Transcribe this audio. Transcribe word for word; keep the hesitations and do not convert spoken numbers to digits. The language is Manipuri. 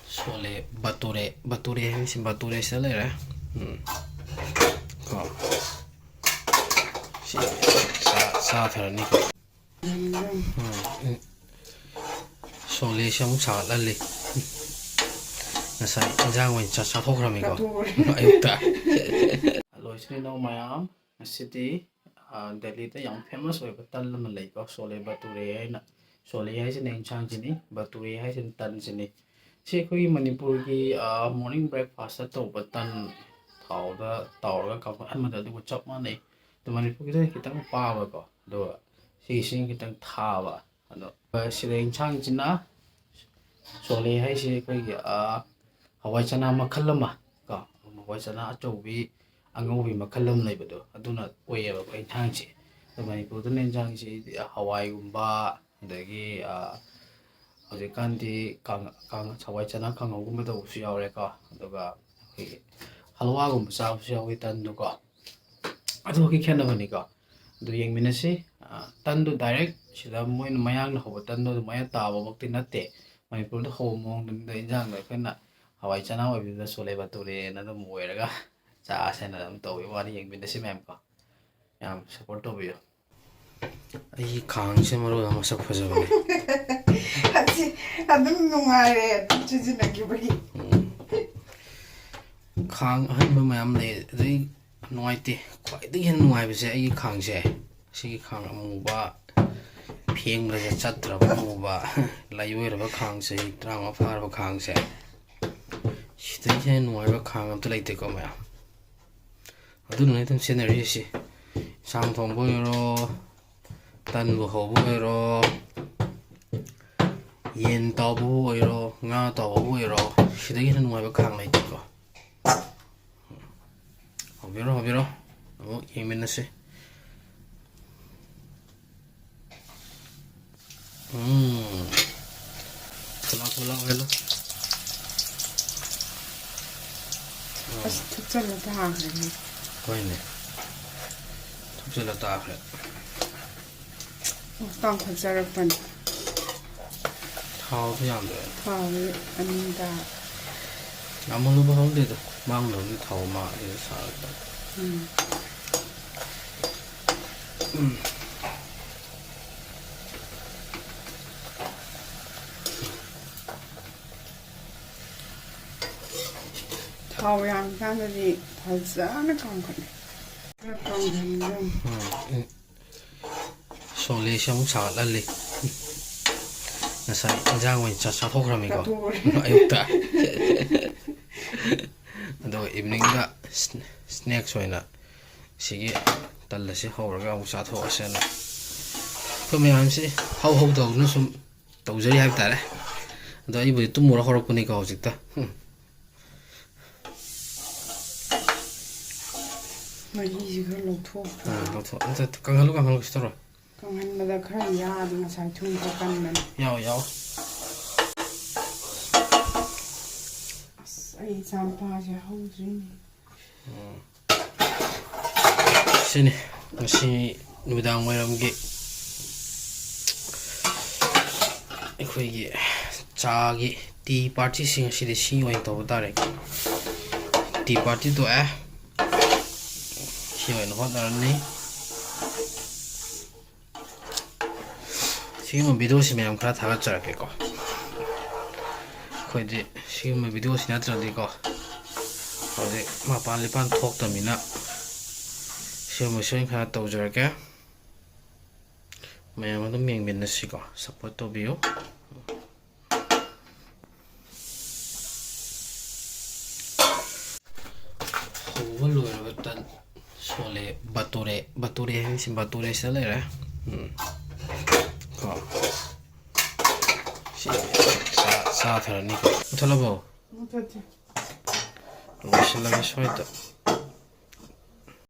ꯁꯣꯂꯦ ꯕꯇꯨꯔꯦ, ꯕꯇꯨꯔꯦ ꯍꯥꯏꯁꯤ ꯕꯇꯨꯔꯦꯁꯤꯗ ꯂꯩꯔꯦ꯫ ꯎꯝ꯫ ꯀꯣ꯫ ꯁꯤ ꯆꯥ-, ꯆꯥꯊꯔꯅꯤꯀꯣ꯫ ꯎꯝ, ꯎꯝ꯫ ꯁꯣꯂꯦꯁꯦ ꯑꯃꯨꯛ ꯁꯥꯒꯠꯍꯜꯂꯤ꯫ ꯉꯁꯥꯏ ꯏꯟꯖꯥꯡ ꯑꯣꯏꯅ ꯆꯥ-, ꯆꯥꯊꯣꯛꯈ꯭ꯔꯝꯃꯤꯀꯣ꯫ ꯆꯥꯊꯣꯛꯈ꯭ꯔꯦ꯫ ꯑꯌꯨꯛꯇ꯫ ꯍꯜꯂꯣ, ꯏꯆꯤꯟ ꯏꯅꯥꯎ ꯃꯌꯥꯝ꯫ ꯉꯁꯤꯗꯤ, ꯑ, ꯗꯦꯜꯂꯤꯗ ꯌꯥꯝ famous ꯑꯣꯏꯕ ꯇꯟ ꯑꯃ ꯂꯩꯀꯣ, ꯁꯣꯂꯦ ꯕꯇꯨꯔꯦ ꯍꯥꯏꯅ꯫ ꯁꯣꯂꯦ ꯍꯥꯏꯁꯤꯅ ꯏꯟꯁꯥꯡꯁꯤꯅꯤ, ꯕꯇꯨꯔꯦ ꯍꯥꯏꯁꯤꯅ ꯇꯟꯁꯤꯅꯤ꯫ ꯁꯤ ꯑꯩꯈꯣꯏꯒꯤ ꯃꯅꯤꯄꯨꯔꯒꯤ, ꯑ, morning breakfastꯇ ꯇꯧꯕ ꯇꯟ, ꯊꯥꯎꯗ ꯇꯥꯎꯔꯒ ꯀꯥꯡꯈꯠꯍꯟꯕꯗꯣ ꯑꯗꯨꯒ ꯆꯞ ꯃꯥꯟꯅꯩ꯫ ꯑꯗꯣ ꯃꯅꯤꯄꯨꯔꯒꯤꯗ ꯈꯤꯇꯪ ꯄꯥꯕꯀꯣ, ꯑꯗꯨꯒ ꯁꯤꯒꯤꯁꯤꯅ ꯈꯤꯇꯪ ꯊꯥꯕ꯫ ꯑꯗꯣ, ꯑ, ꯁꯤꯗ ꯏꯟꯁꯥꯡꯁꯤꯅ ꯁꯣꯂꯦ ꯍꯥꯏꯁꯦ ꯑꯩꯈꯣꯏꯒꯤ, ꯑ, ꯍꯋꯥꯏ ꯆꯅꯥ ꯃꯈꯜ ꯑꯃ ꯀꯣ, ꯍꯋꯥꯏ ꯆꯅꯥ ꯑꯆꯧꯕꯤ ꯑꯉꯧꯕꯤ ꯃꯈꯜ ꯑꯃ ꯂꯩꯕꯗꯣ, ꯑꯗꯨꯅ ꯑꯣꯏꯌꯦꯕꯀꯣ ꯏꯟꯁꯥꯡꯁꯦ꯫ ꯑꯗꯣ ꯃꯅꯤꯄꯨꯔꯗꯅ ꯏꯟꯁꯥꯡꯁꯤ ꯍꯋꯥꯏꯒꯨꯝꯕ, ꯑꯗꯒꯤ, ꯑ, ꯍꯧꯖꯤꯛꯀꯥꯟꯗꯤ ꯀꯥꯡ-, ꯀꯥꯡ-, ꯍꯋꯥꯏ ꯆꯅꯥ ꯀꯥꯡꯍꯧꯒꯨꯝꯕ ꯇꯧꯕꯁꯨ ꯌꯥꯎꯔꯦꯀꯣ, ꯑꯗꯨꯒ ꯑꯩꯈꯣꯏꯒꯤ ꯍꯜꯋꯥꯒꯨꯝꯕ ꯆꯥꯕꯁꯨ ꯌꯥꯎꯋꯤ ꯇꯟꯗꯨꯀꯣ꯫ ꯑꯗꯨꯒꯤ ꯈꯦꯠꯅꯕꯅꯤꯀꯣ꯫ ꯑꯗꯨ ꯌꯦꯡꯃꯤꯟꯅꯁꯤ꯫ ꯑ, ꯇꯟꯗꯨ direct ꯁꯤꯗ ꯃꯣꯏꯅ ꯃꯌꯥꯡꯅ ꯍꯧꯕ ꯇꯟꯗꯨ ꯑꯗꯨꯃꯥꯏꯅ ꯇꯥꯕꯃꯛꯇꯤ ꯅꯠꯇꯦ꯫ ꯃꯅꯤꯄꯨꯔꯗ ꯍꯧꯕ ꯃꯑꯣꯡꯗꯨꯅꯤꯗ ꯏꯟꯖꯥꯡꯗꯣ ꯑꯩꯈꯣꯏꯅ ꯍꯋꯥꯏ ꯆꯅꯥ ꯑꯣꯏꯕꯗꯨꯗ ꯁꯣꯂꯦ ꯕꯇꯨꯔꯦꯅ ꯑꯗꯨꯝ ꯑꯣꯏꯔꯒ ꯆꯥꯁꯦꯅ ꯑꯗꯨꯝ ꯇꯧꯕꯩ ꯋꯥꯅꯤ꯫ ꯌꯦꯡꯃꯤꯟꯅꯁꯤ ꯃꯌꯥꯝ ꯀꯣ꯫ ꯌꯥꯝ support ꯇꯧꯕꯤꯌꯨ꯫ ꯑꯩꯒꯤ ꯈꯥꯡꯁꯦ ꯃꯔꯣꯜ ꯑꯃ ꯃꯁꯛ ꯐꯖꯕꯅꯦ꯫ ꯑꯁꯤ ꯑꯗꯨꯝ ꯅꯨꯡꯉꯥꯏꯔꯦ ꯑꯗꯨꯝ ꯁꯤꯖꯤꯟꯅꯈꯤꯕꯒꯤ꯫ ꯎꯝ꯫ ꯈꯥꯡ ꯑꯍꯟꯕ ꯃꯌꯥꯝ ꯂꯩ, ꯑꯗꯨꯗꯩ ꯅꯨꯡꯉꯥꯏꯇꯦ꯫ ꯈ꯭ꯋꯥꯏꯗꯒꯤ ꯍꯦꯟꯅ ꯅꯨꯡꯉꯥꯏꯕꯁꯦ ꯑꯩꯒꯤ ꯈꯥꯡꯁꯦ꯫ ꯁꯤꯒꯤ ꯈꯥꯡ ꯑꯃꯨꯕ, ꯐꯦꯡꯕꯗ ꯆꯠꯇ꯭ꯔꯕ ꯑꯃꯨꯕ, ꯂꯩꯕ ꯑꯣꯏꯔꯕ ꯈꯥꯡ, ꯆꯍꯤ ꯇꯔꯥꯃꯉꯥ ꯐꯥꯔꯕ ꯈꯥꯡꯁꯦ꯫ ꯁꯤꯗꯒꯤ ꯍꯦꯟꯅ ꯅꯨꯡꯉꯥꯏꯕ ꯈꯥꯡ ꯑꯝꯇ ꯂꯩꯇꯦꯀꯣ ꯃꯌꯥꯝ꯫ ꯑꯗꯨꯅꯅꯦ ꯑꯗꯨꯝ ꯁꯤꯖꯤꯟꯅꯔꯤꯁꯦ꯫ ꯏꯟꯁꯥꯡ ꯊꯣꯡꯕ ꯑꯣꯏꯔꯣ, ꯇꯟꯕꯨ ꯍꯧꯕ ꯑꯣꯏꯔꯣ, ꯌꯦꯟ ꯇꯥꯎꯕꯕꯨ ꯑꯣꯏꯔꯣ, ꯉꯥ ꯇꯥꯎꯕꯕꯨ ꯑꯣꯏꯔꯣ, ꯁꯤꯗꯒꯤ ꯍꯦꯟꯅ ꯅꯨꯡꯉꯥꯏꯕ ꯈꯥꯡ ꯂꯩꯇꯦꯀꯣ꯫ ꯍꯧꯕꯤꯔꯣ, ꯍꯧꯕꯤꯔꯣ, ꯑꯃꯨꯛ ꯌꯦꯡꯃꯤꯟꯅꯁꯤ꯫ ꯎꯝ꯫ ꯊꯣꯛꯂꯛꯑꯣ, ꯊꯣꯛꯂꯛꯑꯣ, ꯍꯦꯜꯂꯣ꯫ ꯎꯝ꯫ ꯑꯁ, ꯊꯨꯞꯆꯜꯂ ꯇꯥꯈ꯭ꯔꯦꯅꯦ꯫ ꯍꯣꯏꯅꯦ꯫ ꯊꯨꯞꯆꯜꯂ ꯇꯥꯈ꯭ꯔꯦ꯫ ꯀꯥꯡꯈꯠꯆꯔꯛꯄꯅꯤ꯫ ꯊꯥꯎꯗꯤ ꯌꯥꯝꯗ꯭ꯔꯦ꯫ ꯊꯥꯎꯁꯦ ꯑꯅꯤꯗ꯫ ꯌꯥꯝꯃꯜꯂꯨꯕ ꯍꯧꯗꯦꯗ꯫ ꯃꯥꯡꯅꯕꯅꯤ ꯊꯥꯎ ꯑꯃ ꯑꯅꯤꯗ ꯁꯥꯔꯒ꯫ ꯎꯝ꯫ ꯊꯥꯎ ꯌꯥꯝꯃꯤꯀꯥꯟꯗꯗꯤ ꯐꯖꯅ ꯀꯥꯝꯈꯠꯂꯦ꯫ ꯈꯔ ꯀꯪꯍꯟꯒꯗꯕꯅꯤ꯫ ꯎꯝ꯫ ꯁꯣꯂꯦꯁꯦ ꯑꯃꯨꯛ ꯁꯥꯒꯠꯍꯜꯂꯤ꯫ ꯉꯁꯥꯏ ꯏꯟꯖꯥꯡ ꯑꯣꯏꯅ ꯆꯥ ꯆꯥꯊꯣꯛꯈ꯭ꯔꯝꯃꯤꯀꯣ꯫ ꯆꯥꯊꯣꯛꯈ꯭ꯔꯦ꯫ ꯑꯌꯨꯛꯇ꯫ ꯑꯗꯨꯒ ꯏꯚꯤꯅꯤꯡꯗ ꯁ꯭ꯅꯦꯛꯁ ꯑꯣꯏꯅ ꯁꯤꯒꯤ ꯇꯜ ꯑꯁꯤ ꯍꯧꯔꯒ ꯑꯃꯨꯛ ꯆꯥꯊꯣꯛꯑꯁꯦꯅ꯫ ꯑꯩꯈꯣꯏ ꯃꯌꯥꯝꯁꯤ ꯍꯧ ꯍꯧ ꯇꯧꯗꯨꯅ ꯁꯨꯝ ꯇꯧꯖꯔꯤ ꯍꯥꯏꯕ ꯇꯥꯔꯦ꯫ ꯑꯗꯣ ꯑꯩꯕꯨꯗꯤ ꯇꯨꯝꯃꯨꯔ ꯍꯧꯔꯛꯄꯅꯤꯀꯣ ꯍꯧꯖꯤꯛꯇ꯫ ꯎꯝ꯫ ꯃꯍꯤꯁꯤ ꯈꯔ ꯂꯧꯊꯣꯛꯈ꯭ꯔꯦ꯫ ꯑꯥ, ꯂꯧꯊꯣꯛ-, ꯑꯝꯇ ꯀꯪꯍꯜꯂꯨ, ꯀꯪꯍꯜꯂꯨ, ꯀꯩꯁꯨ ꯇꯧꯔꯣꯏ꯫ ꯀꯪꯍꯟꯕꯗ ꯈꯔ ꯌꯥꯗꯤ ꯉꯁꯥꯏ ꯊꯨꯝ ꯈꯔ ꯀꯟꯕꯅꯦ꯫ ꯌꯥꯎ, ꯌꯥꯎ꯫ ꯑꯁ, ꯑꯩ ꯏꯆꯥꯅꯨꯄꯥꯁꯦ ꯍꯧꯗ꯭ꯔꯤꯅꯦ꯫ ꯁꯤꯅꯤ ꯉꯁꯤ ꯅꯨꯃꯤꯗꯥꯡ ꯋꯥꯏꯔꯝꯒꯤ ꯑꯩꯈꯣꯏꯒꯤ ꯆꯥꯒꯤ ꯇꯤ ꯄꯥꯔꯇꯤꯁꯤ ꯉꯁꯤꯗꯤ ꯁꯤ ꯑꯣꯏꯅ ꯇꯧꯕ ꯇꯥꯔꯦ꯫ ꯇꯤ ꯄꯥꯔꯇꯤ ꯇꯣꯛꯑꯦ꯫ ꯁꯤ ꯑꯣꯏꯅ ꯍꯣꯠꯅꯔꯅꯤ꯫ ꯁꯤꯒꯨꯝꯕ ꯚꯤꯗꯤꯑꯣꯁꯤ ꯃꯌꯥꯝ ꯈꯔ ꯊꯥꯒꯠꯆꯔꯛꯀꯦꯀꯣ꯫ ꯑꯩꯈꯣꯏꯗꯤ ꯁꯤꯒꯨꯝꯕ ꯚꯤꯗꯤꯑꯣꯁꯤ ꯅꯠꯇ꯭ꯔꯗꯤꯀꯣ, ꯍꯧꯖꯤꯛ ꯃꯄꯥꯟ ꯂꯤꯄꯥꯟ ꯊꯣꯛꯇꯕꯅꯤꯅ ꯁꯤꯒꯨꯝꯕꯁꯤ ꯑꯣꯏꯅ ꯈꯔ ꯇꯧꯖꯔꯛꯀꯦ꯫ ꯃꯌꯥꯝ ꯑꯗꯨꯝ ꯌꯦꯡꯃꯤꯟꯅꯁꯤꯀꯣ, ꯁꯞꯄꯣꯔꯠ ꯇꯧꯕꯤꯌꯨ꯫ ꯍꯧꯕ ꯂꯣꯏꯔꯕ ꯇꯟ ꯁꯣꯂꯦ ꯕꯇꯨꯔꯦ, ꯕꯇꯨꯔꯦ ꯍꯥꯏꯁꯤ ꯕꯇꯨꯔꯦꯁꯤꯗ ꯂꯩꯔꯦ꯫ ꯎꯝ꯫ ꯀꯣ꯫ ꯁꯤ ꯆꯥ-, ꯆꯥꯊꯔꯅꯤꯀꯣ꯫ ꯃꯨꯊꯠꯂꯕꯣ? ꯃꯨꯊꯠꯇꯦ꯫ ꯂꯣꯏꯁꯤꯜꯂꯒꯦ ꯁ꯭ꯋꯥꯏꯗ꯫